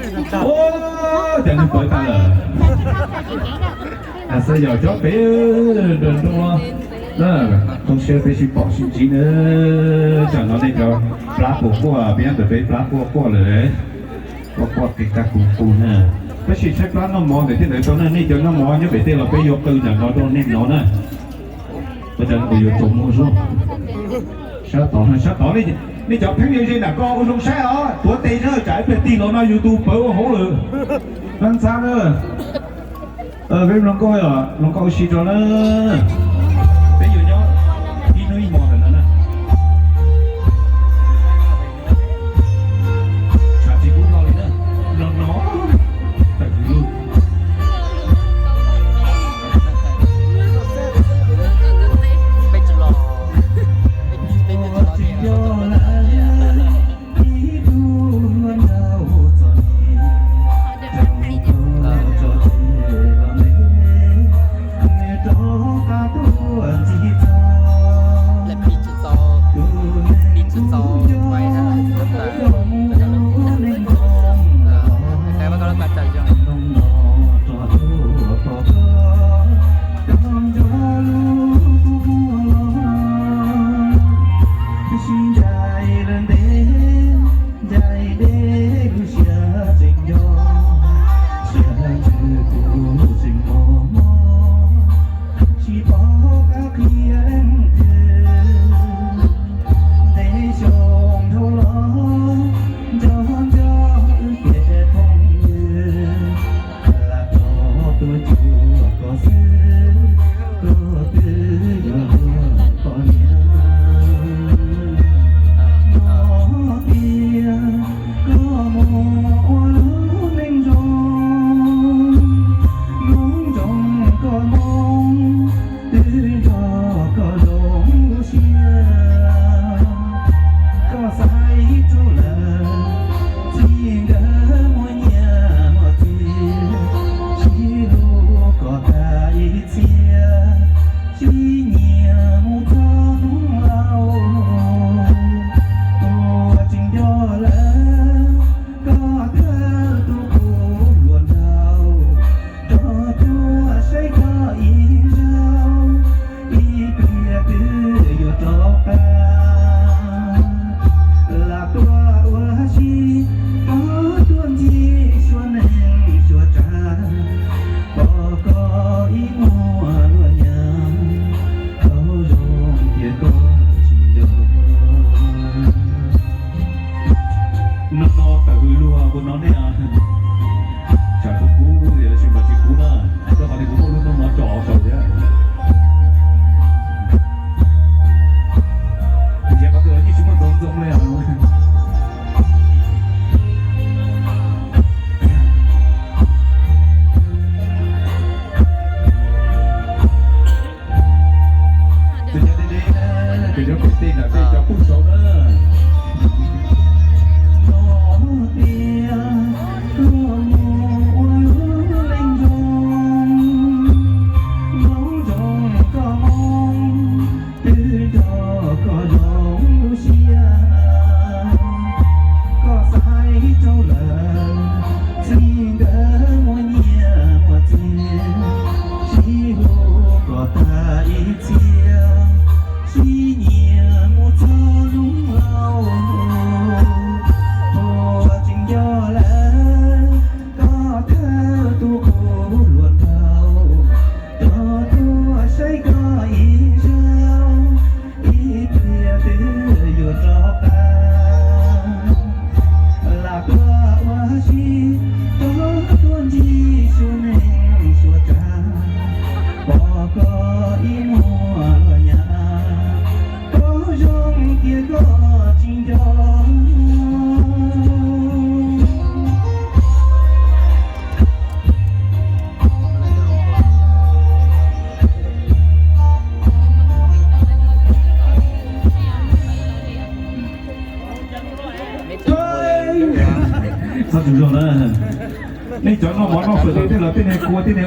Ua cas nws pawv tas lawm. Xav yog cov pem nroog no, zoo siab peb sib pom sib ntsib na. Tsam no nej cov plab puas quaj, peb nyob ntawm peb plab quaj quaj lawm. Quaj quaj qis qaj qus qus na. Tab sis tshaib plab noj mov ntawm tej ntawd tau na, nej cov noj mov nyob pem tej los peb yuav qw nram no rau nej hnov na. Ua cas kuv yuav txaus muaj zog. Sab tod, sab tod, nej cov pheej yog ze nram ko ua zoo saib os, tuav tes na, tsam ib pliag tig los no yus tus pawv ua hauv lawm. Ntxhab ntxhab na. Peb mloog nkauj, mloog nkauj ua si rau na. Peb yuav nyob ib hnub ib hmo ntawm no na. Tshav tsis kub hlo li na. No no. Tawm hws lug. No no tawm hws lug ua no nej. Tsam kuv kub los sis mas tsis kub na, rau qhov tias kuv muaj lub noob mov tso saum thiab. Nrhiav qhov twg los yeej tsis muaj ntxoov ntxoo li os. Tus cov deb deb, tus cov pem tej ntawm tej cov pub saud na. Txhob tsaug zog na. Nej cov noj mov noj fawm tej los tej niag kua tej niag